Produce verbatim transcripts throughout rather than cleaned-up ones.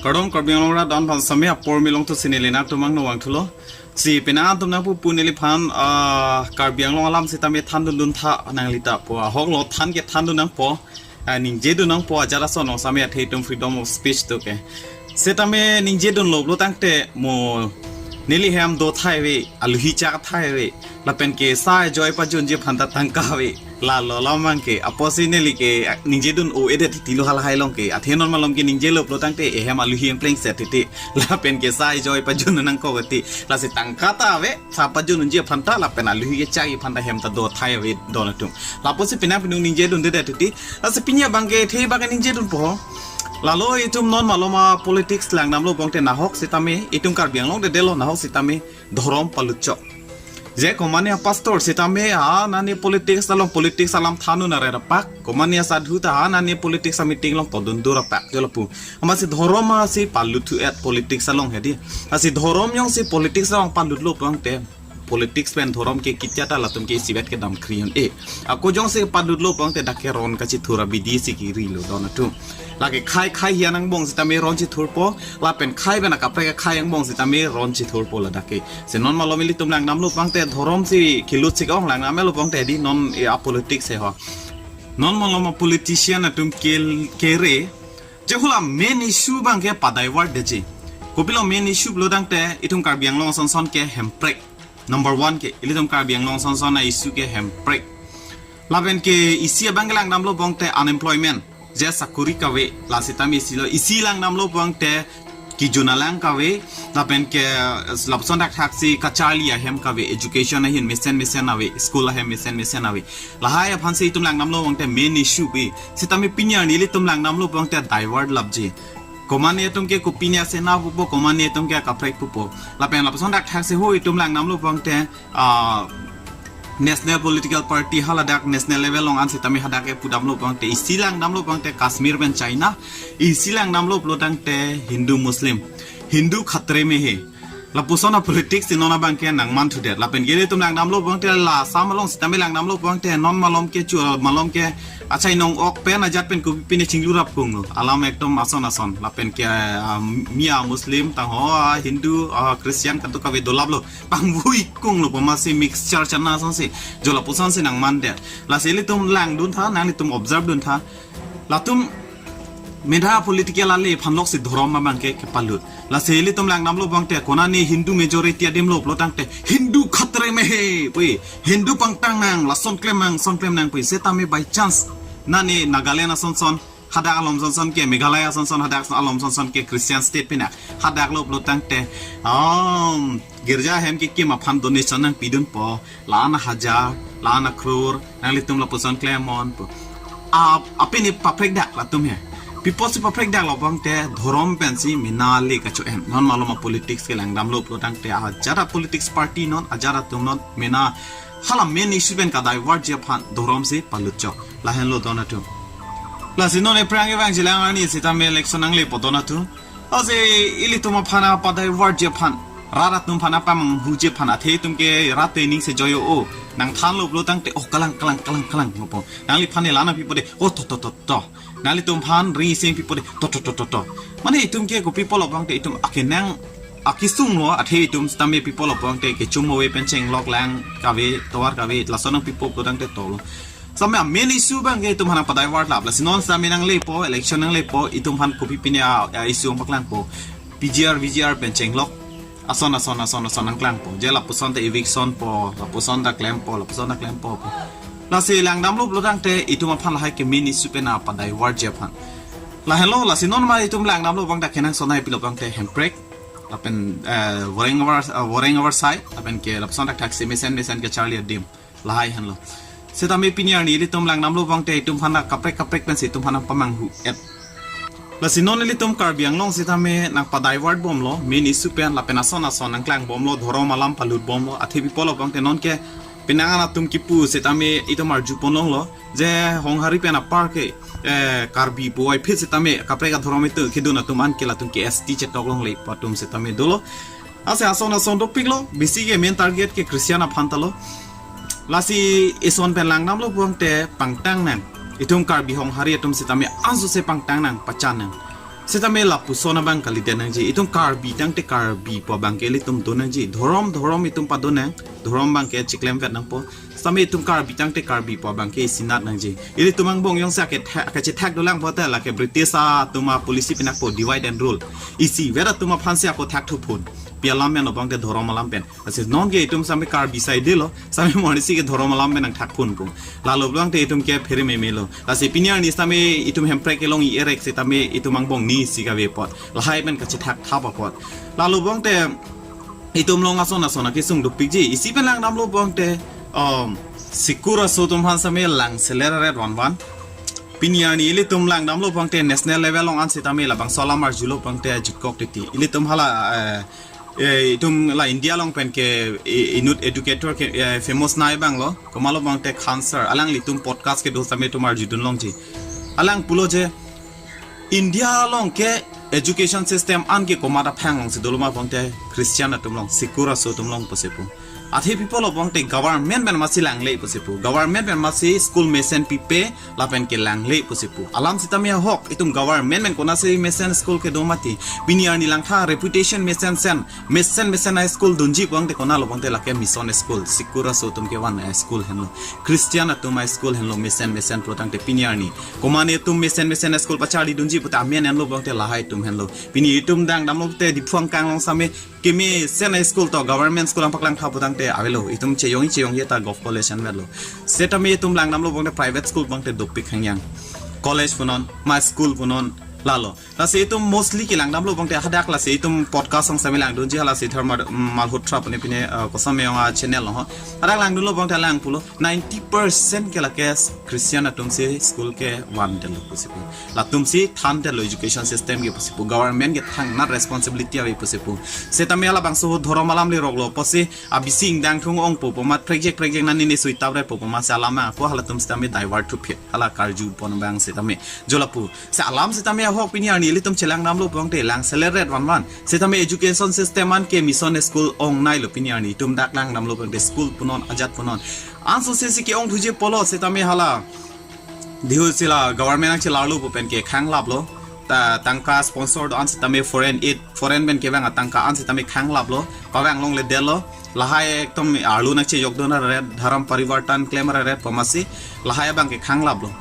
Kardom Karbi Anglong rat don aphan sitame apor milong tu si neli nangtum angno vangthulo. Si penang atum nangpupu neliphan, ah, Karbi Anglong alam sitame thandundun tha nanglita pu, ahoklo than kethandun nangpo, ah, ningjedun nangpo ajat ason along sitame athe itum freedom of speech tu ke. Sitame ningjedunlo pulo tangte mo neli hem do thai ave, aluhi chak thai ave, lapen ke sai joy pajunji aphan ta tangka ave. Lalo lamang ke, apotsi neli ke, ah, ningjedun-o-edet titilo halahai along ke. Athe non malom ke ningjelo pulo tangte ehem aluhi engpleng set titi. Lapen ke sai joy pajun nangkok titi. Lasi tangka ta ave, sai pajunji aphan ta, lapen aluhi kechakji aphan ta hem ta do thai ave don atum. Lapusi penang penang ningjedundedet titi. Lasi pini abang ke, athe abang ke ningjedunpo. Lalo itum non malom a-politics langdamlo pulote nahok sitame, itum Karbi Anglong dedelo nahok sitame, dhorom palut chok. Je komane a-pastor sitame, ha nani politics along politics alam thandun aret apak. Komane asadhu ta ha nani politics a-meeting along todundur apak. Jo lapu. Amatsi dhorom asi palut thu-et politics along hedi. Asi dhorom jongsi politics along palutlo pulote politics pen dhorom ke kitya ta latum ke isivet kedam kri un-e. Ako jongsi palutlo pulote dak ke ron kachithur abidi si kirilo don atum. Lake khei khei hian angbong sitame ron chithurpo, lapen khei pen akaprek akhei angbong sitame ron chithurpo ladak ke. Si non malom ilitum langdamlo pulote dhorom si kilut si kong langdamlo pulote di non, eh, a-politics he ho. Non malom a-politician atum ke, kere. Je hula main issue abang ke pa-divert detji. Kopilo main issue pulo tangte itum Karbi Anglong ason ason ke hemprek. Number one ke, ilitum Karbi Anglong ason ason a-issue ke hemprek. Lapen ke isi abang ke langdamlo pulote unemployment. Je sakuri kave, la sitame isilo, isi langdamlo pulote kijun alang kave, lapen ke, eh, lapuson thakthak si kacharli ahem kave, education ahin mesen mesen ave, school ahem mesen mesen ave. Lahai aphan si itum langdamlo pulote main issue ave. Sitame pini arni ilitum langdamlo pulote divert lapji. Komane atum ke kopine asena pupo, komane atum ke akaprek pupo. Lapen lapuson thakthak si ho itum langdamlo pulote, ah, national political party haladak national level along an sitame hadak ke pudamlo pulote, isi langdamlo pulote Kashmir pen China, isi langdamlo pulo tangte Hindu Muslim, Hindu khatre mein hai. Lapuson a-politics si non abang ke nangman thudet. Lapen ke ilitum langdamlo pulote la Assam along sitame langdamlo pulote non malom ke chu malom ke achai nong ok pen ajat pen kopine chinglurap kung lo. Alam ekdom ason ason. Lapen ke, ah, mi a-Muslim tang ho, ah, Hindu, ah, Christian kadokave dolaplo. Pangvui kung lo, pamasi mixture chana ason si. Jo lapuson si nangmandet. Lasi ilitum langdun tha, nanglitum observe dun tha. Latum medha political ale aphan lok si dhorom abang ke kepalut. Lasi ilitum langdamlo pulote konane Hindu majority adimlo pulo tangte Hindu khatre mein hai pu, Hindu pangtang nang, lason klem nang, son klem nang pu. Sitame by chance nani Nagaland ason ason, hadak alom ason ason ke, Meghalaya ason ason, hadak alom ason ason ke Christian state pina. Hadaklo pulo tangte, um, girja hem kekim aphan donation nangpidunpo, la-an hajar, la-an crore, nanglitum lapuson klemmonpo. A, apini paprekdak latum he. Pi apotsi paprekdaklo pulote dhorom pensi mena le kacho-en. Non malom a-politics ke langdamlo pulo tangte ajat a-politics party non, ajat atum non mena hala main issue pen ka-divertji aphan dhorom si palut chok. Lahenlo don atum. Lasi non ephrang evang jilang arni sitame election nanglepo don atum. Lasi ilitum aphan apa-divertji aphan, rat atum aphan apamanghuji aphan, athe itum ke rat te ning se joyo o. Nangthanlo pulo tangte, oh, kalang, kalang, kalang, kalang, ngopo. Nangliphan ne lana pipo de, oh, to, to, to, to. Nanglitum aphan ring ising pipo de, to, to, to, to, to. Mane itum ke kopi pulo pulote itum akenang akisung lo, athe itum sitame pi pulo pulote kechum ave pen chenglok lang kave, tovar kave, lason nangpipo pulo tangte tolo. Sitame main issue abang ke itum aphan apa-divert lap. Lasi non sitame nanglepo, election nanglepo, itum aphan kopipine a, a issue paklangpo. P G R, V G R pen chenglok. Ason, ason, ason, ason nangklangpo. Je lapuson te eviction po, lapuson ta klempo, lapuson ta klempo po. Lasi langdamlo pulo tangte itum aphan lahai ke main issue pen apa-divertji aphan. Lahenlo, lasi non ma itum langdamlo abang ta kenangsot nai pilo abang te hemprek. Lapen, eh, voreng avar, eh, voreng avarsai, lapen ke lapuson thakthak si mesen mesen kecharli adim. Lahai henlo. Sitame pini arni ilitum langdamlo pulote itum aphan kaprek kaprek pensi itum aphan pamanghu-et. Lasi non ilitum Karbi Anglong sitame nangpa-divert bomlo, main issue pen lapen ason ason nangklangbomlo, dhorom alam palutbomlo, athe pi pulo pulote non ke penang an atum kipu sitame itum arjupon longlo, je Honghari pen apar ke, eh, Karbi puvoiphit sitame kaprek adhorom itum kedun atum an ke latum ke S T chetok longle pu atum sitame dolo. Lasi ason ason dopiklo, besi ke main target ke Christian aphan talo. Lasi ison pen langdamlo pulote pangtang nang. Itum Karbi Honghari atum sitame ansose pangtang nang, pachan nang. Setame lapuson abang kalidet nangji. Itum Karbi tangte Karbi pu abang ke ilitum do nangji. Dhorom, dhorom itum pado nang. Dhorom abang ke chiklem vet nangpo. Setame itum Karbi tangte Karbi pu abang ke isinat nangji. Ilitum angbong jongsi ake tha-, kachethak dolang pote lake British atum a policy pinakpo divide and rule. Isivet atum aphansi ako thakthupon. Pi alam pen abang te dhorom alam pen. Lasi non ke itum setame Karbi side lo, setame mo arnisi ke dhorom alam pen nangthakponpo. Lalo abang te itum ke phere meme lo. Lasi pini arni setame itum Hemprek kelong i-erek setame itum angbong ni si kave apot. Lahai pen kachethak thap apot. Lalo abang te itum long ason ason akesung dopikji. Isi pen langdamlo abang te, um, Sikur aso atum aphan setame lang seler ret vanvan. Pini arni ilitum langdamlo abang te national level along an setame labangso alam arjulo abang te jutkok titi. Ilitum hala, eh, eh, itum la India along pen ke i-, inut educator ke, eh, famous nai abang lo. Komatlo abang te Khan sir. Alanglitum podcast kedo setame itum arjudun longji. Alang pulo je India along ke education system an ke komat aphang alongsi dolo ma abang te Christian atum along, Sikur aso atum along pusi pu. Athe pi pulo abang te government pen masi langle pusi pu. Government pen masi school mesen pipe lapen ke langle pusi pu. Alam setame ahok, itum government pen konatsi mesen school kedo mati. Pini arni langtha reputation mesen sen, mesen mesen a-school dunji abang te konatlo abang te lake mission school, Sikur aso atum kevan a-school henlo. Christian atum a-school henlo mesen mesen pulo tangte pini arni. Komane atum mesen mesen a-school pacharli dunji pute amen henlo abang te lahai atum henlo. Pini itum dang damlo te Diphu angkang along setame kemesen a-school to government school nangpaklang tha pu tangte avelo. Itum cheyong cheyong ye ta govt college an avelo. Setame itum langdamlo abang te private school abang te dopik hangyang. College punon, ma school punon, lalo. Lasi itum mostly kelangdamlo abang te hadak lasi itum podcast along setame langdunji hala Sidharth Mar-, Malhotra pune pine, uh, koson meyong a-channel lo ho. Hadak langdunlo abang te alang pulo ninety percent ke lake Christian atum si school kevan detlo pusi pu. Latum si than detlo education system ke pusi pu. Government ke thangnat responsibility ave pusi pu. Setame halabangso dhorom alam lerok lo pusi abising dang thung ongpo pu amat prekjek prekjek nani ne sui tap re pu pu amat si alam ako halatum setame divert thuphit. Hala karju pon abang setame. Jo lapu. Se alam setame ahok pini arni ilitum chelangdamlo abang te lang seler ret vanvan. Setame education system an ke mission school ongnailo pini arni. Itum dak langdamlo abang te school punon ajat punon. Anso se si ke-ong thuji pulo setame hala. Dihu sila government nangchelarlo pu pen ke khanglaplo. Ta tangka sponsor do-an setame foreign aid, foreign pen kevang atangka an setame khanglaplo. Pavang longle detlo. Lahai ekdom arlo nangchejok dun ra ret, dharam parivartan klem ra ret pu amatsi. Lahai abang ke khanglaplo.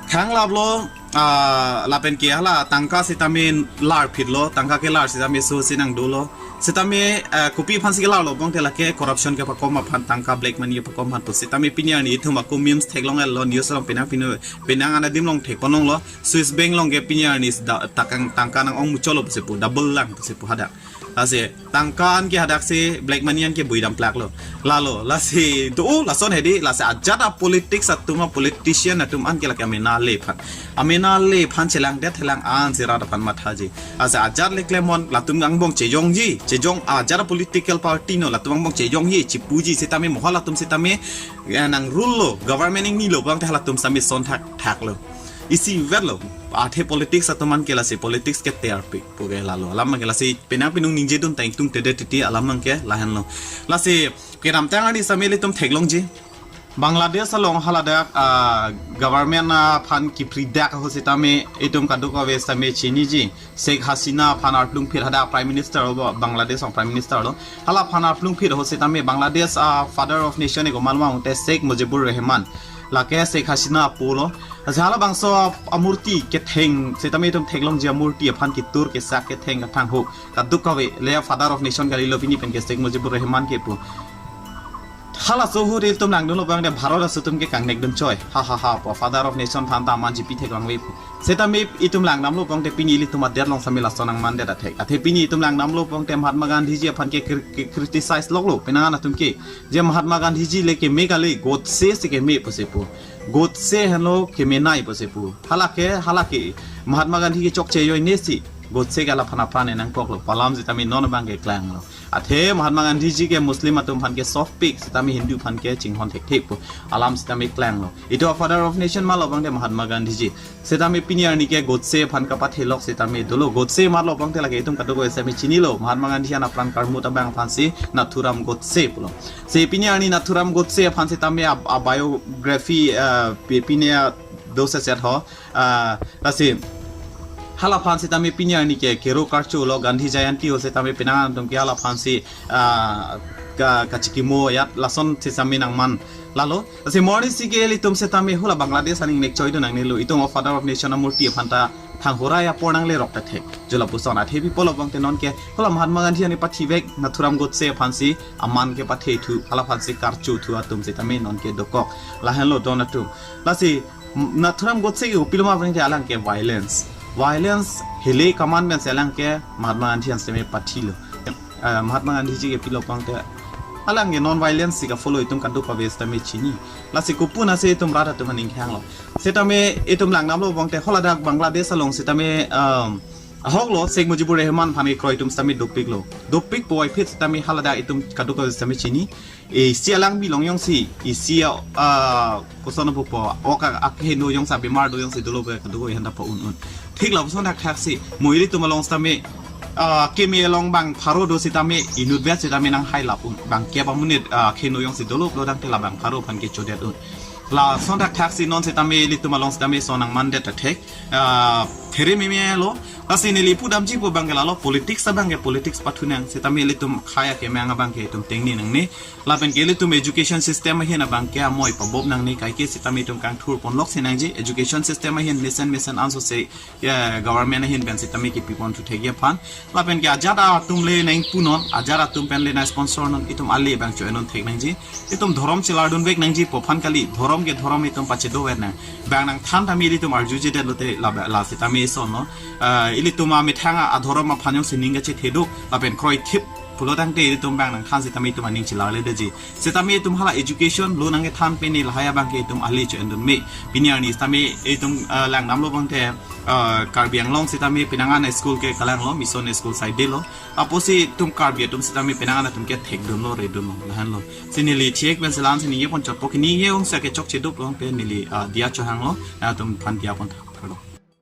Khanglaplo, ah, lapen ke hala tangka setame larphitlo, tangka kelar setame so si nangdolo. Setame, eh, kopi aphansi kelarlo abang te lake corruption kepakom aphan, tangka black money kepakom aphan pu setame pini arni itum ako memes theklong etlo, news along penang pinu, penang ana adim along thek ponlonglo. Swiss bank along ke pini arni da-, takang tangka nang-ong muchotlo pusi pu, double lang pusi pu hadak. Lasi tangka an ke hadak si black money an ke buidam plaklo. Lalo, lasi do, lason hedi, lasi ajat a-politics atum a-politician atum an ke lake amena le aphan. Amena le aphan chelangdet thelang ansi rat aphan mathaji. Lasi ajat le klemon latum angbong chejongji, chejong ajat a-political party no, latum angbong chejongji, chipuji setame mo halatum setame, eh, nang rule lo, government ingnilo abang te halatum setame son thak, thaklo. Isivetlo, athe politics atum an ke lasi politics ke terpik pu ke lalo. Alam abang ke lasi penang pinung ningje dun tang tung tede titi alam abang ke lahenlo. Lasi kedamtang arni setame ilitum theklongji. Bangladesh along haladak, ah, government aphan kipridak ho setame itum kadokave setame chiniji. Sheikh Hasina aphan arplungphit hadak Prime Minister lo, Bangladesh ang Prime Minister lo. Hala aphan arplungphit ho setame Bangladesh, ah, Father of Nation ego malma ungte Sheikh Mujibur Rahman. Lake Sheikh Hasina apo lo. Lasi halabangso amurti ketheng setame itum theklongji amurti aphan kitur kesak ketheng kethang ho. Kadokave le Father of Nation kalilo pini pen ke Sheikh Mujibur Rahman ke pu. Halaso ahut ilitum langdunlo abang te Bharat aso atum ke kangnek dun choi. Ha ha ha pu Father of Nation aphan ta man G P thek langve pu. Setame itum langdamlo abang te pini ilitum adet along setame lason nangmandet athek. Athe pini itum langdamlo abang te Mahatma Gandhi ji aphan ke kri-, kri-, criticize loklo. Penang an atum ke. Je Mahatma Gandhi ji le keme kali, Godse si keme pusi pu. Godse henlo kemenei pusi pu. Halake, halake. Mahatma Gandhi ke chokche joi ne si. Godse ke hala aphan apran enang koklo. Pu alam setame non abang ke klanglo. Athe Mahatma Gandhi ji ke Muslim atum aphan ke soft pik, setame Hindu aphan ke chinghon thekthe pu alam setame klanglo. Itum a-Father of Nation malo abang te Mahatma Gandhi ji. Setame pini arni ke Godse aphan kapathelok setame dolo. Godse malo abang te lake itum kadokave setame chinilo. Mahatma Gandhi an apran karmut abang aphansi Nathuram Godse pulo. Se pini arni Nathuram Godse aphan setame a, a-biography, eh, pi-, pini a do seset ho. Ah, lasi Hala aphan sitame pini arni ke kero karcho lo, Gandhi Jayanti ho sitame penang atum ke hala aphan si, ah, ka, kachikimo ajat lason sitame nangman. Lalo, lasi morning si ke ilitum sitame hula Bangladesh aning nek choi do nangnelo, itum a Father of Nation amurti aphan ta thang horai apor nanglerok ta thek. Jo lapuson athe pi pulo bangte non ke hula Mahatma Gandhi ani pathi vek Nathuram Godse aphan si aman ke pathe thu, hala aphan si karcho thu atum sitame non ke dokok. Lahenlo don atum. Lasi Nathuram Godse ke kopilo ma bangte alang ke violence. Violence hele commandment si alang ke Mahatma Gandhi an sitame pathilo. Ah, Mahatma Gandhi ji ke pilo bangte alang ke non violence si ka-follow itum kadokave sitame chini. Lasi kopi na si itum rat atum aning hanglo. Sitame itum langdamlo bangte haladak Bangladesh along sitame, um, ahok lo Sheikh Mujibur Rahman aphan ke kroi atum sitame dopik lo. Dopik puvoiphit sitame haladak itum kadokave sitame chini. Isi alang bilong jongsi, isi, ah, koson pupo, ok a, akheno jongsi abemar do jongsi dolo be kadokave handa pa un un. Thik lapuson thakthak si, mo ilitum along sitame, ah, keme along bang pharo do sitame, inutvet sitame nang hai lap un. Bang kep amonit, ah, akheno jongsi dolo pulo tangte la bang pharo aphan ke chodet un. Lason thakthak si non sitame ilitum along sitame son nangmandet ta thek, ah, there meme lo. Lasi neli pudamji pu bangke lalo politics abangke politics pathu nang sitame ilitum khaya kemang abangke itum tengni nangne. Lapen ke ilitum education system ahin abangke amoi pabop nangne, kaike sitame itum kangthur ponlok si nangji, education system ahin mesen mesen anso se, ya, government ahin pen sitame kipi pon thu thekji aphan. Lapen ke ajat atum le nangpunon, ajat atum pen le nang sponsor non, itum ale bang cho-en non thek nangji. Itum dhorom chelardun vek nangji pu aphan kali, dhorom ke dhorom itum pachedo vet nang. Bang nangthan tame ilitum arjujedet lote la, la sitame ison no. Ah, ilitum amethang adhorom aphan jongsi ning kachetheduk, lapen kroithip pulo tangte itum bang nangthan sitame itum aning chelarledetji. Sitame itum hala education lo nangkethan pen lahai abangke itum ale cho-en dun me. Pini arni sitame itum, ah, langdamlo bangte, ah, Karbi Anglong sitame penang an school ke kalanglo, mission school side lo. Apotsi itum Karbi atum sitame penang an atum ke thekdunlo, redunlo, lahenlo. Si neli thiek pen si la-an si ningje pon chotpo, kini ningje ongsi kechok chedup long pen neli, ah, diya chohanglo, nangtum aphan diya pon thaklo.